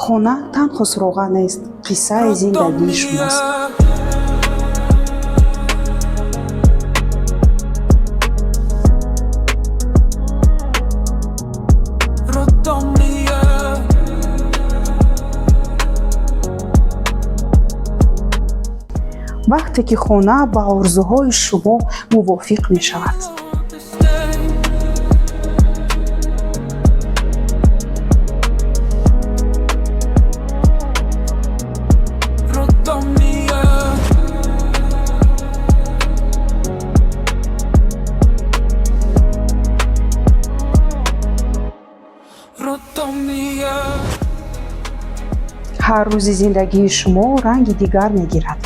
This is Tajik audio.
Хона танҳо суроға нест, қиссаи зиндагии шумост. Runt om igen. Вақте ки хона ба орзуҳои шумо мувофиқ мешавад. To stay. Runt om igen. Runt om igen. Ҳар рӯзи зиндагии шумо ранги дигар мегирад.